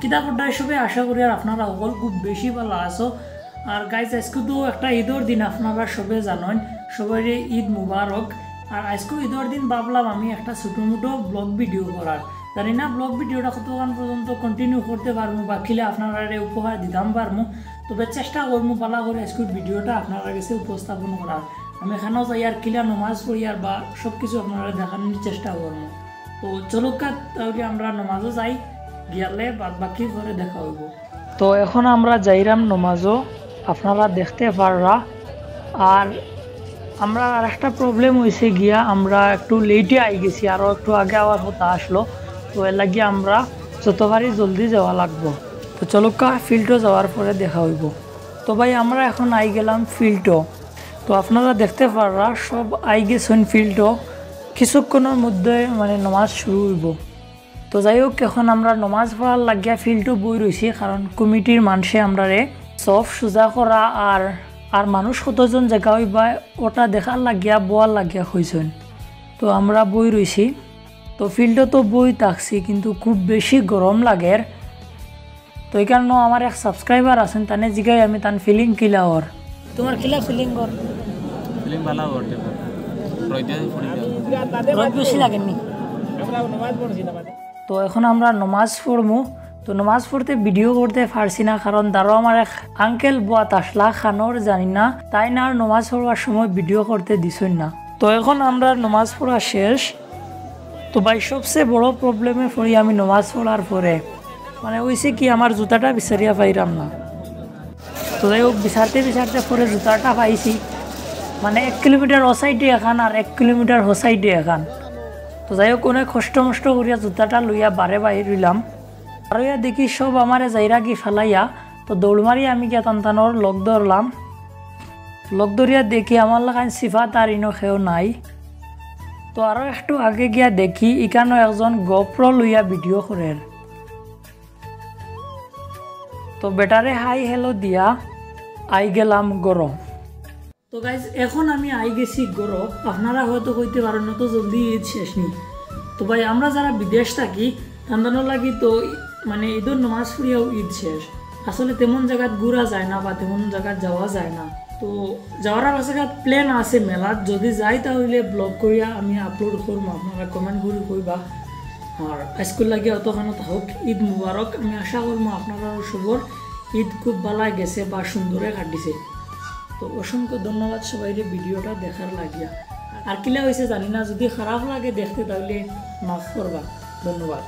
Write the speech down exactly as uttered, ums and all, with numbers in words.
কিতা কররায় সবে, আশা করি আর আপনারা হকল খুব বেশি ভালা আছো। আর গাইজ, আইজকু তো একটা ইদর দিন, আপনারা সবে জানইন, সবাইরে ইদ মুবারক। আর আইজকু ইদর দিন ভাবলাম আমি একটা ছোটো মোটো ব্লগ ভিডিও করার। জানি না ব্লগ ভিডিওটা কতক্ষণ পর্যন্ত কন্টিনিউ করতে পারমু বা কিলা আপনারারে উপহার দিতাম পারমু, তবে চেষ্টা করমু ভালা করি আইজকুর ভিডিওটা আপনারার গেছে উপস্থাপন করার। আমি এখানেও যাই আর কিলা নমাজ পড়ি আর বা সব কিছু আপনারারে দেখানোর চেষ্টা করমু। তো চলুক্কা, তাইলে আমরা নমাজও যাই, গিয়ালে বাদ বাকি পরে দেখা অইবো। তো এখন আমরা যাইরাম নমাজও, আপনারা দেখতে পাররা। আর আমরা আর একটা প্রবলেম অইছে গিয়া, আমরা একটু লেটে আই গেছি, আরও একটু আগে আওয়ার কথা আছলো, তো এর লাগি আমরা যত পারি জলদি যাওয়া লাগবো। তো চলুক্কা, ফিল্ডও যাওয়ার পরে দেখা অইবো। তো ভাই, আমরা এখন আই গেলাম ফিল্ডও। তো আপনারা দেখতে পাররা সব আই গেছইন ফিল্ডও, কিছুক্ষণর মধ্যে মানে নমাজ শুরু অইবো। তো যাই হোক, এখন আমরা নমাজ পড়ার লাগিয়া ফিল্ডও বই রইছি, কারণ কমিটির মানষে আমরারে সফ সুজা করা আর আর মানুষ কতজন জাগা অইবা ওটা দেখার লাগিয়া বওয়ার লাগিয়া কইছইন। তো আমরা বই রইছি। তো ফিল্ডও তো বই থাকছি, কিন্তু খুব বেশি গরম লাগের। তো এখানো আমার এক সাবস্ক্রাইবার আছইন, তানে জিগাই আমি তান ফিলিং কিলা অর। তোমার কিলা ফিলিং অর? ফিলিং ভালা অর, দেখো। রইদে পড়ি যাও। রইদ বেশি লাগেনি? তো এখন আমরা নমাজ পড়মু। তো নমাজ পড়তে ভিডিও করতে পারছি না, কারণ দারো আমার এক আঙ্কেল বওয়াত আছলা, কানোর জানি না, তাইন আর নমাজ পড়ার সময় ভিডিও করতে দিছইন না। তো এখন আমরা নমাজ পড়া শেষ। তো ভাই, সবচেয়ে বড় প্রবলেমে পড়ি আমি নমাজ পড়ার পরে, মানে অইছে কি, আমার জুতাটা বিচারিয়া পাইরাম না। তো যাই হোক, বিচারতে বিচারতে পরে জুতাটা পাইছি, মানে এক কিলোমিটার ও সাইডে এখান আর এক কিলোমিটার হো সাইডে এখান। তো যাই হোক, অনেক কষ্ট মষ্ট করিয়া জুতাটা লইয়া বারে বাইর অইলাম। আর ইয়া দেখি সব আমারে যাইরাগি ফালাইয়া, তো দৌড় মারি আমি গিয়া তান তানর লগ ধরলাম। লগ ধরিয়া দেখি আমার লাখান সিফাত আর ইনো কেউ নাই। তো আরো একটু আগে গিয়া দেখি ইখানো একজন গোপ্রো লইয়া ভিডিও করের। তো বেটারে হাই হ্যালো দিয়া আই গেলাম ঘরো। তো গাইজ, এখন আমি আই গেছি ঘরো। আপনারা হয়তো কইতে পারেন, "অত জলদি ইদ শেষ নি?" তো ভাই, আমরা যারা বিদেশ থাকি, তান তানর লাগি তো মানে ইদর নমাজ পড়িয়াউ ইদ শেষ। আসলে তেমন জাগাত ঘুরা যায় না বা তেমন জাগাত যাওয়া যায় না। তো যাওয়ার আর জাগাত প্ল্যান আছে মেলাত, যদি যাই তাইলে ব্লগ করিয়া আমি আপলোড করমু, আপনারা কমেন্ট করি কইবা। আর আইজকুর লাগি অতখানো থাকুক, ইদ মুবারক। আমি আশা করমু আপনারার সবর ইদ খুব ভালা গেছে বা সুন্দরে কাটিছে। তো অসংখ্য ধন্যবাদ সবাইরে ভিডিওটা দেখার লাগিয়া। আর কিলা অইছে জানি না, যদি খারাপ লাগে দেখতে তাইলে মাফ করবা। ধন্যবাদ।